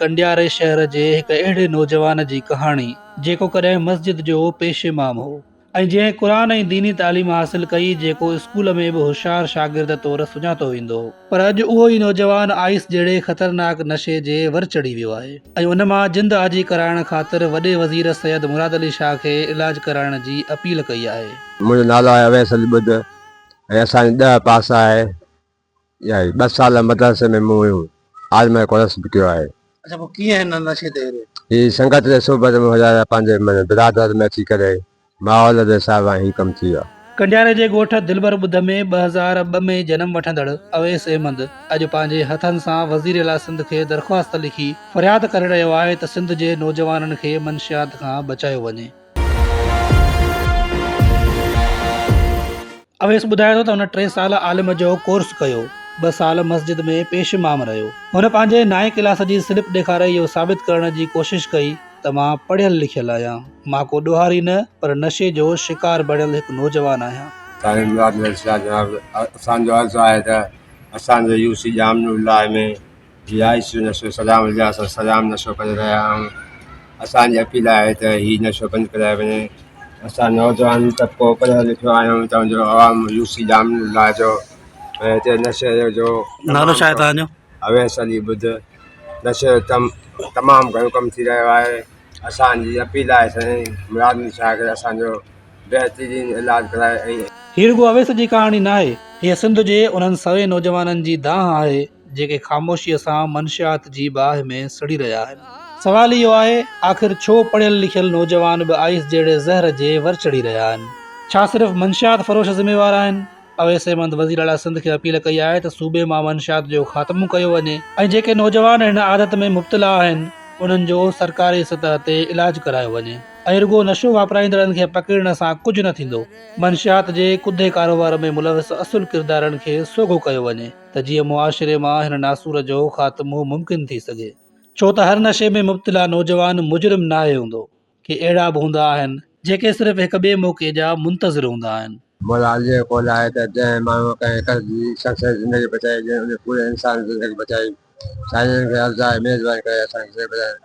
ڪنڊياري شهر جي هڪ اهڙي نوجوان جي ڪهاڻي جيڪو ڪڏهن مسجد جو پيش امام هو ۽ جنهن قرآن ۽ ديني تعليم حاصل ڪئي جيڪو اسڪول ۾ به هوشيار شاگرد طور سڃاتو ويندو هو پر اڄ اهو ئي نوجوان آئس جهڙي خطرناڪ نشي جي ور چڙهي ويو آهي ۽ ان مان جند آجي ڪرائڻ خاطر وڏي وزير سيد مراد علي شاهه کي علاج ڪرائڻ جي اپيل ڪئي آهي. منهنجو نالو آهي اويس علي ٻڌ ۽ اسان جي ڏهه پاس آهي. اهي ٻه سال مدرسي ۾ مون عالم ڪورس به ڪيو آهي. اڇا پوء ڪيئن هن نشي تي هريو؟ هي سنگت جي صحبت ۾ هجان يا پنهنجي من برادر ۾ اچي ڪري ماحول جي حساب سان هي ڪم ٿي ويو. ڪنڊياري جي ڳوٺ دلبر ٻڌ ۾ 2002 ۾ جنم وٺندڙ اويس احمد اڄ پنهنجي هٿن سان وزيراعليٰ سنڌ کي درخواست لکي فرياد ڪري رهيو آهي ته سنڌ جي نوجوانن کي منشيات کان بچايو وڃي. اويس ٻڌائي ٿو ته هن ٽي سال عالم جو ڪورس ڪيو، ٻه سال مسجد ۾ پيش امام رهيو. هن پنهنجي نائين ڪلاس جي سلپ ڏيکاري اهو ثابت ڪرڻ جي ڪوشش ڪئي ته مان پڙهيل لکيل آهيان، مان ڪو ڏوهاري نه پر نشي جو شڪار بڻيل هڪ نوجوان آهيان. سائين مراد علي شاهه جناب اسان جو عرض آهي ته اسان جي يو سي ڄام نور الله ۾ هي آئس جو نشو سلام الله سان سلام نشو ڪري رهيا آهيون اسان جي اپيل آهي ته هي نشو بند ڪرايو وڃي اسان نوجوان طبقو پڙهيل لکيل آهيون تان جو عوام يو سي ڄام الله جو ۽ هتي نشي جو نالو ڇا آهي توهان جو؟ اويس علي ٻڌ نشي جو تم تمام گهڻو ڪم ٿي رهيو آهي اسان جي اپيل آهي سائين مراد علي شاهه کي اسان جو بهترين علاج ڪرائي ۽. هي رڳو اويس جي ڪهاڻي ناهي، هيء سنڌ جي انهن سوين نوجوانن جي دانهن آهي جيڪي خاموشيء سان منشيات جي باهه ۾ سڙي رهيا آهن. سوال اهو آهي، آخر ڇو پڙهيل لکيل نوجوان به آئس جهڙي زهر جي ور چڙهي رهيا آهن؟ ڇا صرف منشيات فروش ذميوار آهن؟ اويس احمد وزيراعليٰ سنڌ کي اپيل ڪئي آهي ته صوبي مان منشيات جو خاتمو ڪيو وڃي ۽ جيڪي نوجوان هن عادت ۾ مبتلا آهن، انهن جو سرڪاري سطح تي علاج ڪرايو وڃي ۽ رڳو نشو واپرائيندڙن کي پڪڙڻ سان ڪجهه نه ٿيندو، منشيات جي ڪڌي ڪاروبار ۾ ملوث اصل ڪردارن کي سوگهو ڪيو وڃي. ته جيئن معاشري مان هن ناسور جو خاتمو ممڪن ٿي سگهي. ڇو ته هر نشي ۾ مبتلا نوجوان مجرم ناهي هوندو، ڪي اهڙا به هوندا آهن، جيڪي صرف هڪ ٻئي موقعي جا منتظر هوندا آهن. مولا علي جو قول آهي ته جنهن ماڻهوء ڪنهن هڪ شخص جي زندگي بچائي ڄڻ ان پوري انسان جي زندگي بچائي. سائين جن کي عرض آهي مهرباني ڪري اسان کي زندگي بچائڻ.